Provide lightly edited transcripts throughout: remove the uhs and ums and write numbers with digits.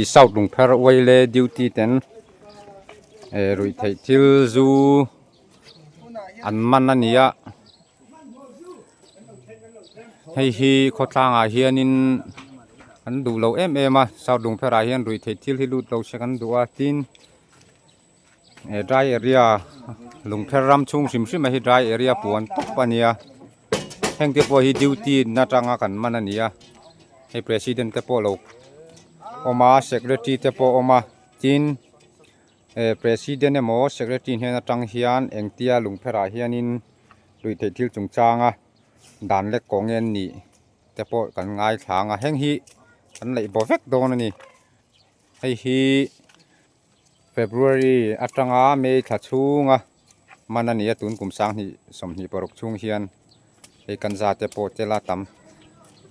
South Lungpher Uaile duty ten eh ruih theih thil zu an man a ni a hei hi khawtlangah hianin an duh lo em em a South Lungpher ah hian ruih theih thil hi lut lo se kan duh a tin eh dry area Lungpher ram chhung hrim hrim a hi dry area puan tawp a nia heng te pawh hi duty na atanga kan man a ni a hei president te pawh lo awm a secretary te pawh awm a tin eh president emaw secretary hnen atang hian engtia lungpherah hianin lui theih thil chungchanga dan lek kawng nge an nih te pawh kan ngaithla ang a heng hi an laih bo vek dawn a ni hei hi. February atanga May thla chhunga man a ni a tun kum sanghnih 26 chhung hian hei kan za te pawh tel a tam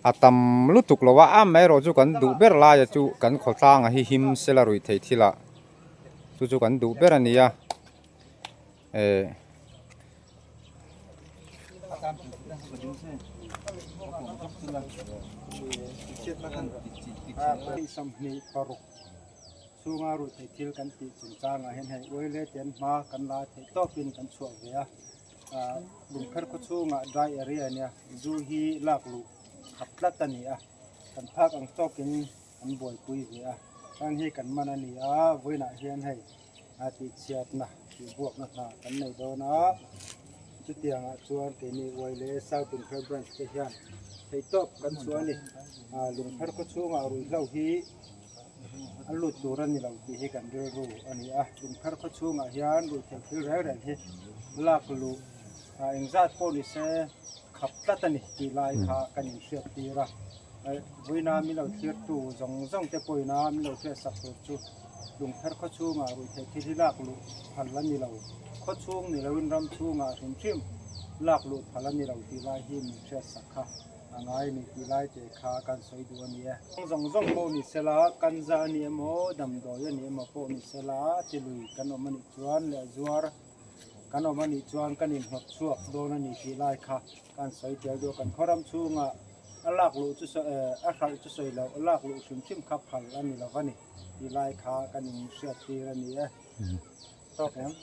a tam lutuk lo a amaherawh chu kan duh ber laia chu kan khawtlanga hi him sela ruih theih thil ah chu chu kan duh ber a ni a eh. Chhunga ruihtheih thil kan tih chungchangah hian hei oil te an hma kan la theih tawpin kan chhuah ve a, ah lungpher khaw chhungah dry area ania zu hi lak luh khap tlat a ni a, kan phak ang tawkin an buaipui ve a, heng hi kan man a ni a, vawiinah hian hei a tihchhiatna tihbuakna hna kan nei dawn a, chutiangah chuan keini oil leh South Lungpher branch te hian theihtawp kan chhuah a ni, ah lungpher khaw chhungah ruihhlo hi. A lut tur a ni lo tih hi kan rilru a ni a, Lungpher khaw chhungah hian ruihtheih thil reng reng hi lak luh ah engzat pawh ni se khap tlat a ni tih lai kha kan inhriat tir a, vawiina min lo thlirtu zawng zawng te pawhin a min lo hriat sak tur chu Lungpher khaw chhungah ruihtheih thil hi lak luh phal a ni lo, khaw chhung ni loin ram chhungah hrim hrim lak luh phal a ni lo tih lai hi min hriat sak kha. A ngai ni tih lai te kha kan sawi duh a ni e. Zawng zawng pawh ni sela, kanza a ni emaw, damdawi a ni emaw pawh ni sela, tilui kan awm a nih chuan leh zuar kan awm a nih chuan kan inhnawt chhuak dawn a ni tih lai kha kan sawi tel duh a. Kan khawram chhungah a lak luh chu sawi a hralh chu sawi loh, a lak luh hrim hrim kha phal a ni lo va ni tih lai kha kan inhriat tir a ni e. Tawk em?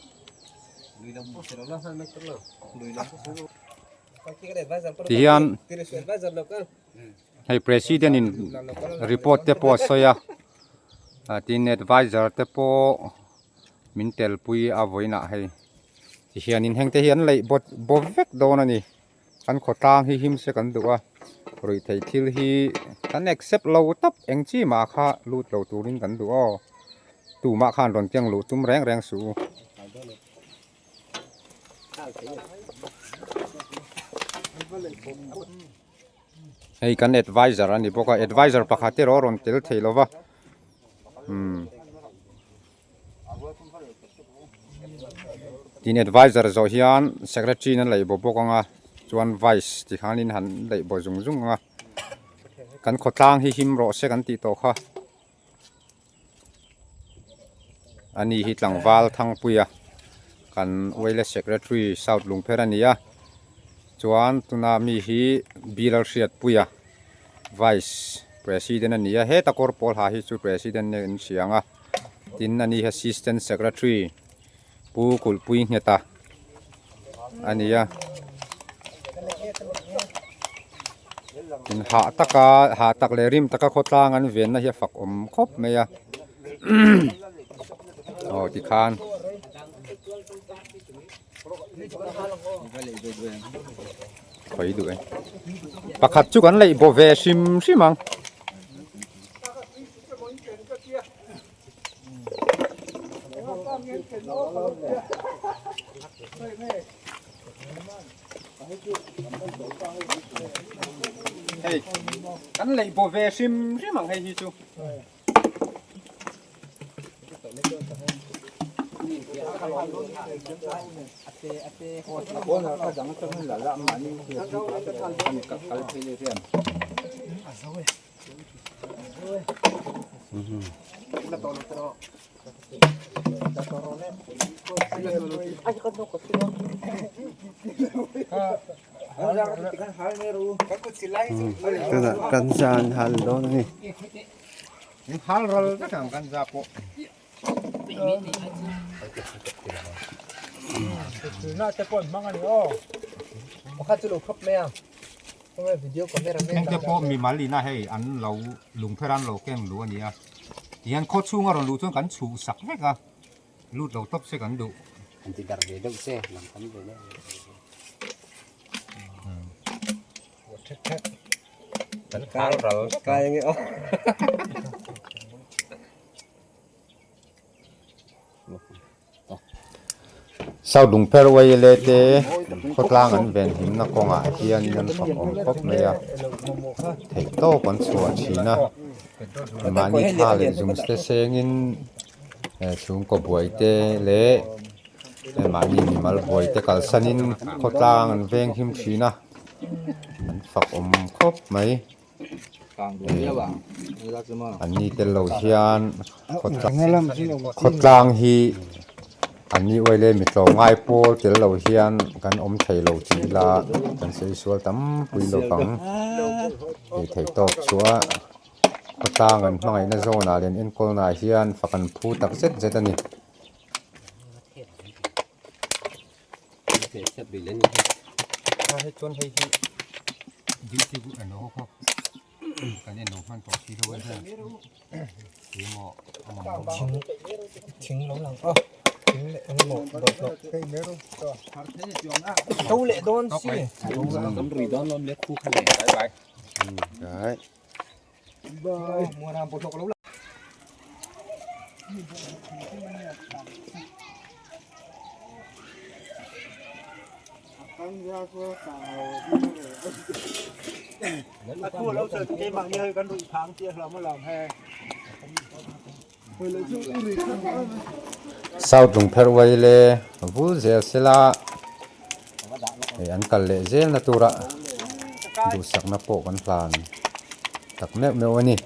Tihian hei president in report te pawh a sawi a ah tin adviser te pawh min tel pui a vawiinah hei tihianin heng te hi an leih baw baw vek dawn a ni kan khawtlang hi him se kan duh a ruihtheih thil hi kan accept lo tawp eng chi mah kha lut lo turin kan duh aw tumah khan rawn keng luh tum reng reng suh u. Hei kan advisor a ni bawk a advisor pakhat erawh a rawn tel thei lo va umm tin advisor zawh hian secretary in a laih bawk bawk ang a chuan vice ti khanin han laih bawk zung zung ang a kan khawtlang hi him rawh se kan tih tawh kha. Ani hi tlangval Thangpuia kan Wales Secretary South Lungpher a ni a chuan tuna mi hi Bilal Hriatpuia Vice President a ni a heta kawr pawl ha hi chu President nge an hria ang a tin ani hi Assistant Secretary Pu Kulhpui Ngheta a ni a in hah taka hah tak leh rim taka khawtlang an venna hi a fak awm khawp mai a aw tikhan khawi duh e pakhat chu kan leih baw ve hrim hrim ang. Hei kan leih baw ve hrim hrim ang hei hi chu. Tunah kan zan hal dawn a ni. In hal ral vek ang kan za pawh. Na te pawh an hmang a ni aw. Pakhat chu lo khawp mai a. Video camera men. Heng te pawh mimal ina hei an lo lungpher an lo keng luh a ni a. Tihian khaw chhunga rawn luh chuan kan chhuh sak vek a. Lut lo tawp se kan duh. An ti darh ve deuh che, lam tam ve deuh. Kan khal ral kai ange aw. South Lungpher Uaile te khawtlang an venhimna kawngah hianin an fak awm khawp mai a, theihtawp an chhuah thin a, mahni thla leh zum te sengin chhungkaw buai te leh mahni mimal buai te kalsanin khawtlang an venghim thin a, an fak awm khawp mai. An ni tel lo hian khawtlang hi an ni uai leh mi tlawmngai pawl tel lo hian kan awm thei lo tih ila kan sawi sual tam pui lo vang tih theih tawk chu a khawtlang an hmangaihna zawnah leh an enkawlnaah hian fak an phu tak zet zet a ni. Thing lo lang aw thing leh eng emaw bawlhhlawh to leh dawn si South Lungpher uai le vul zel sela hei an kal leh zel na tura duhsakna pawh kan hlan tak meuh meuh a ni.